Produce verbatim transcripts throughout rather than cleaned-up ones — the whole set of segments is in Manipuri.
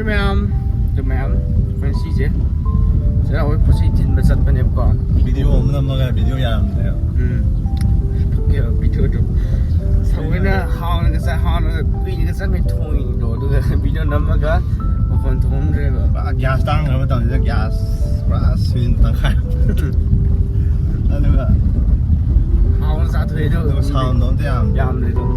ꯃꯌꯥꯝ, ꯑꯗꯨ ꯃꯌꯥꯝ, ꯑꯩꯈꯣꯏ ꯁꯤꯁꯦ ꯆꯩꯔꯥꯎꯕꯒꯤ ꯄꯣꯠ ꯆꯩ ꯊꯤꯟꯕ ꯆꯠꯄꯅꯦꯕꯀꯣ꯫ ꯚꯤꯗꯤꯑꯣ ꯑꯃ ꯅꯝꯃꯒ ꯚꯤꯗꯤꯑꯣ ꯌꯥꯔꯝꯗ꯭ꯔꯦꯕ꯫ ꯎꯝ꯫ ꯚꯤꯗꯤꯑꯣꯗꯣ ꯊꯑꯣꯏꯅ ꯍꯥꯎꯅꯒ ꯆꯥ-, ꯍꯥꯎꯅꯒ ꯀꯨꯏꯅꯒ ꯆꯪꯉꯩ ꯊꯣꯡꯉꯤꯗꯣ, ꯑꯗꯨꯒ ꯚꯤꯗꯤꯑꯣ ꯅꯝꯃꯒ ꯃꯈꯣꯟ ꯊꯣꯛꯍꯟꯗ꯭ꯔꯦꯕ꯫ ꯄꯨꯔꯥ ꯒ꯭ꯌꯥꯁ ꯇꯥꯡꯈ꯭ꯔꯕ ꯃꯇꯝꯁꯤꯗ ꯒ꯭ꯌꯥꯁ ꯄꯨꯔꯥ ꯁꯤꯂꯤꯟ ꯇꯪꯈꯥꯏ꯫ ꯑꯗꯨꯒ ꯍꯥꯎꯅ ꯆꯥꯊꯣꯛꯑꯦ ꯑꯗꯨꯒ ꯑꯗꯨꯒ ꯁꯥꯎꯟꯗꯣ ꯑꯝꯇ ꯌꯥꯝ ꯌꯥꯝꯗ꯭ꯔꯦ ꯑꯗꯨꯝ꯫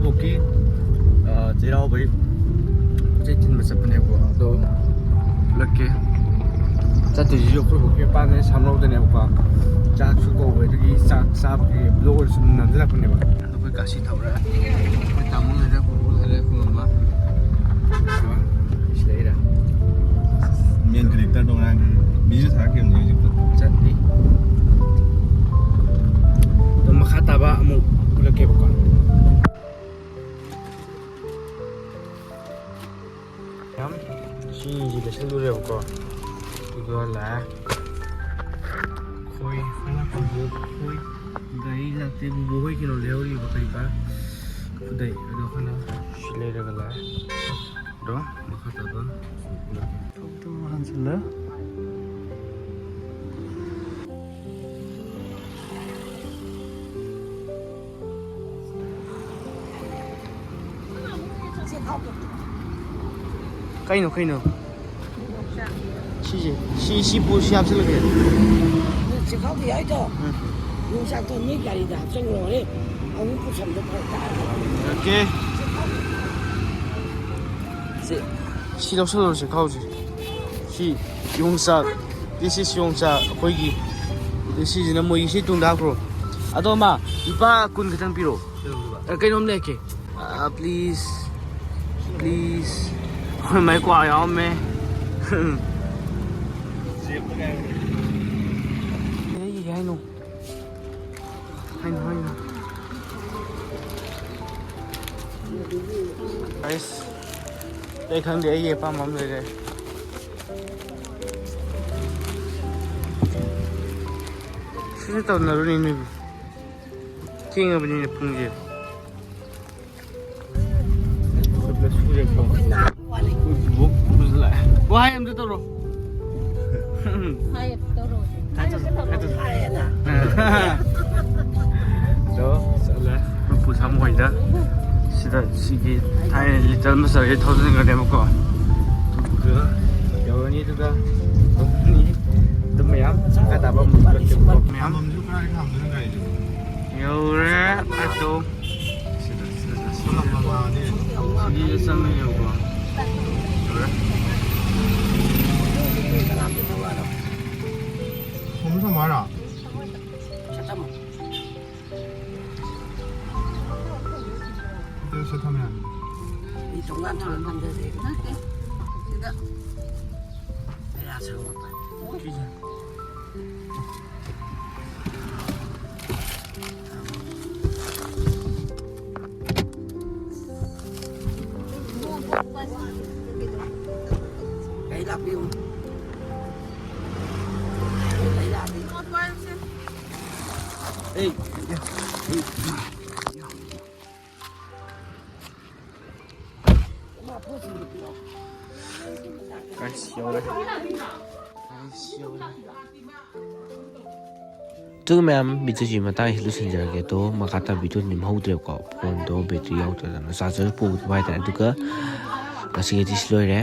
ꯀꯨꯀꯤ, ꯑ, ꯆꯩꯔꯥꯎꯕꯒꯤ ꯄꯣꯠ ꯆꯩ ꯊꯤꯟꯕ ꯆꯠꯄꯅꯦꯕꯀꯣ꯫ ꯑꯗꯣ ꯎꯠꯂꯛꯀꯦ꯫ ꯆꯠꯇꯣꯏꯁꯤꯁꯨ ꯑꯩꯈꯣꯏ ꯀꯨꯀꯤ ꯃꯄꯥꯟꯗ ꯁꯝꯅꯧꯗꯅꯦꯕꯀꯣ꯫ ꯆꯥꯛꯁꯨ ꯀꯧꯕ, ꯑꯗꯨꯒꯤ ꯆꯥꯛ ꯆꯥꯕꯒꯤ vlog ꯑꯣꯏꯅ ꯁꯨꯝ ꯅꯝꯁꯤꯜꯂꯛꯄꯅꯦꯕ꯫ ꯑꯗꯣ ꯑꯩꯈꯣꯏ ꯀꯥꯁꯤ ꯊꯧꯔꯦ꯫ ꯑꯩꯈꯣꯏ ꯇꯥꯃꯣ ꯂꯩꯔꯦ, ꯄꯨꯄꯨ ꯂꯩꯔꯦ, ꯑꯩꯈꯣꯏ ꯃꯃꯥ꯫ ꯁꯤ ꯂꯩꯔꯦ꯫ Main character ꯗꯣ ꯉꯔꯥꯡ video ꯊꯥꯔꯛꯈꯤꯕꯅꯦ ꯍꯧꯖꯤꯛꯇ꯫ ꯆꯠꯂꯤ꯫ ꯑꯗꯣ ꯃꯈꯥ ꯇꯥꯕ ꯑꯃꯨꯛ ꯎꯠꯂꯛꯀꯦꯕꯀꯣ꯫ ꯌꯥꯝ ꯁꯤꯁꯤ ꯂꯩꯁꯜꯂꯨꯔꯦꯕꯀꯣ꯫ ꯑꯗꯨꯒ ꯂꯥꯛꯑꯦ꯫ ꯈꯣꯏ, ꯈꯣꯏ, ꯒꯥꯔꯤ ꯂꯥꯛꯇꯦ꯫ ꯕꯨꯕꯣ ꯍꯣꯏ ꯀꯩꯅꯣ ꯂꯩꯍꯧꯔꯤꯕ ꯀꯩꯕ? ꯈꯨꯗꯩ꯫ ꯑꯗꯣ ꯑꯩꯈꯣꯏꯅ ꯁꯤ ꯂꯩꯔꯒ ꯂꯥꯛꯑꯦ꯫ ꯑꯗꯣ ꯃꯈꯥ ꯇꯥꯕ ꯊꯣꯛꯇꯣ ꯍꯥꯟꯁꯤꯜꯂꯦ꯫ ꯀꯩꯅꯣ, ꯀꯩꯅꯣ? ꯁꯤꯁꯦ, ꯁꯤ, ꯁꯤ ꯄꯨ-, ꯁꯤ ꯍꯥꯞꯆꯤꯜꯂꯒꯦ꯫ ꯆꯦꯈꯥꯎꯗꯤ ꯌꯥꯏꯗꯣ? ꯎꯝ꯫ ꯌꯣꯡꯆꯥꯛꯇꯣ ꯃꯤ ꯒꯥꯔꯤꯗ ꯍꯥꯞꯆꯤꯜꯂꯨꯔꯦ꯫ ꯑꯃꯨꯛ ꯄꯨꯁꯟꯕ ꯐꯔꯛ ꯇꯥꯔꯦ꯫ ꯑꯣꯀꯦ꯫ ꯁꯤ, ꯁꯤ ꯂꯧꯁꯜꯂꯨꯔꯁꯦ, ꯈꯥꯎꯁꯦ꯫ ꯁꯤ ꯌꯣꯡꯆꯥꯛ, this is ꯌꯣꯡꯆꯥꯛ ꯑꯩꯈꯣꯏꯒꯤ꯫ ꯑꯗꯩ ꯁꯤꯁꯤꯅ ꯃꯣꯏꯒꯤ ꯁꯤ ꯇꯨꯡꯗ ꯍꯥꯞꯈ꯭ꯔꯣ꯫ ꯑꯗꯣ ꯃꯥ, ꯂꯨꯄꯥ ꯀꯨꯟ ꯈꯛꯇꯪ ꯄꯤꯔꯛꯑꯣ꯫ ꯑ, ꯀꯩꯅꯣꯝ ꯂꯩꯔꯛꯀꯦ꯫ ꯑ, please, please꯫ ꯑꯩꯈꯣꯏ ꯃꯥꯏ ꯀ꯭ꯋꯥ ꯌꯥꯎꯔꯝꯃꯦ꯫ ꯀꯩ ꯍꯥꯏꯅꯣ? ꯍꯥꯏꯅꯣ, ꯍꯥꯏꯅꯣ꯫ ꯑꯩꯁ, ꯑꯩ ꯈꯪꯗꯦ, ꯑꯩꯒꯤ ꯑꯄꯥꯝꯕ ꯑꯃ ꯂꯩꯔꯦ꯫ ꯁꯤꯁꯨ ꯇꯧꯅꯔꯨꯅꯦ ꯅꯣꯏꯕꯨ꯫ ꯊꯦꯡꯉꯕꯅꯤꯅꯦ ꯄꯨꯡꯁꯦ꯫ ꯋꯥꯍꯩ ꯑꯝꯇ ꯇꯧꯔꯣ꯫ ꯍꯥꯏ, ꯇꯧꯔꯣ꯫ ꯑꯗꯣ ꯆꯠꯂꯦ꯫ ꯄꯨ ꯁꯥꯃꯨ ꯍꯣꯏꯗ꯫ ꯁꯤꯗ ꯁꯤꯒꯤ ꯊꯥꯏꯅ ꯂꯤꯇꯜ ꯃꯁꯇꯔꯒꯤ ꯊꯧꯖꯤꯟꯈ꯭ꯔꯅꯦꯕꯀꯣ꯫ ꯑꯗꯨꯒ ꯌꯧꯔꯅꯤ, ꯑꯗꯨꯒ ꯇꯧꯔꯅꯤ꯫ ꯑꯗꯨ ꯃꯌꯥꯝ ꯆꯥꯛꯀ ꯇꯥꯕ ꯑꯃꯨꯛ ꯎꯠꯂꯛꯀꯦꯕꯀꯣ꯫ ꯃꯌꯥꯝ ꯌꯧꯔꯦ꯫ ꯑꯗꯣ ꯁꯤꯗ, ꯁꯤꯗ, ꯁꯤꯗ꯫ ꯁꯤꯗ ꯆꯪꯉꯦꯕꯀꯣ꯫ ꯌꯧꯔꯦ꯫ ꯊꯝꯃꯣ, ꯊꯝꯃꯣ ꯍꯥꯏꯔꯣ? ꯑꯗꯨ ꯁꯤ ꯊꯝꯃꯦ ꯍꯥꯏꯕꯅꯤ꯫ ꯑꯩ ꯊꯣꯡꯒꯥꯟ ꯊꯣꯡꯒꯥꯟ ꯊꯝꯖꯗꯦ꯫ ꯅꯠꯇꯦ꯫ ꯁꯤꯗ꯫ ꯀꯌꯥ ꯁꯪꯕ? ꯀꯩ ꯂꯥꯛꯄꯤꯌꯨ? ꯀꯩ ꯂꯥꯛꯄꯤꯌꯨ? ꯑꯁ, ꯌꯧꯔꯦ꯫ ꯑꯁ, ꯌꯧꯔꯦ꯫ ꯑꯗꯨꯒ ꯃꯌꯥꯝ, ꯚꯤꯗꯤꯑꯣꯁꯤ ꯃꯇꯥꯡꯁꯤ ꯂꯣꯏꯁꯤꯟꯖꯔꯒꯦ꯫ ꯑꯗꯣ ꯃꯈꯥ ꯇꯥꯕ ꯚꯤꯗꯤꯑꯣ ꯅꯝꯍꯧꯗ꯭ꯔꯦꯕꯀꯣ, ꯐꯣꯟꯗꯣ ꯕꯦꯇ꯭ꯔꯤ ꯌꯥꯎꯗꯗꯅ, ꯆꯥꯔꯖꯔ ꯄꯨꯗꯕ ꯍꯥꯏꯇꯥꯔꯦ꯫ ꯑꯗꯨꯒ ꯉꯁꯤꯒꯤꯗꯤ ꯁꯤ ꯂꯣꯏꯔꯦ꯫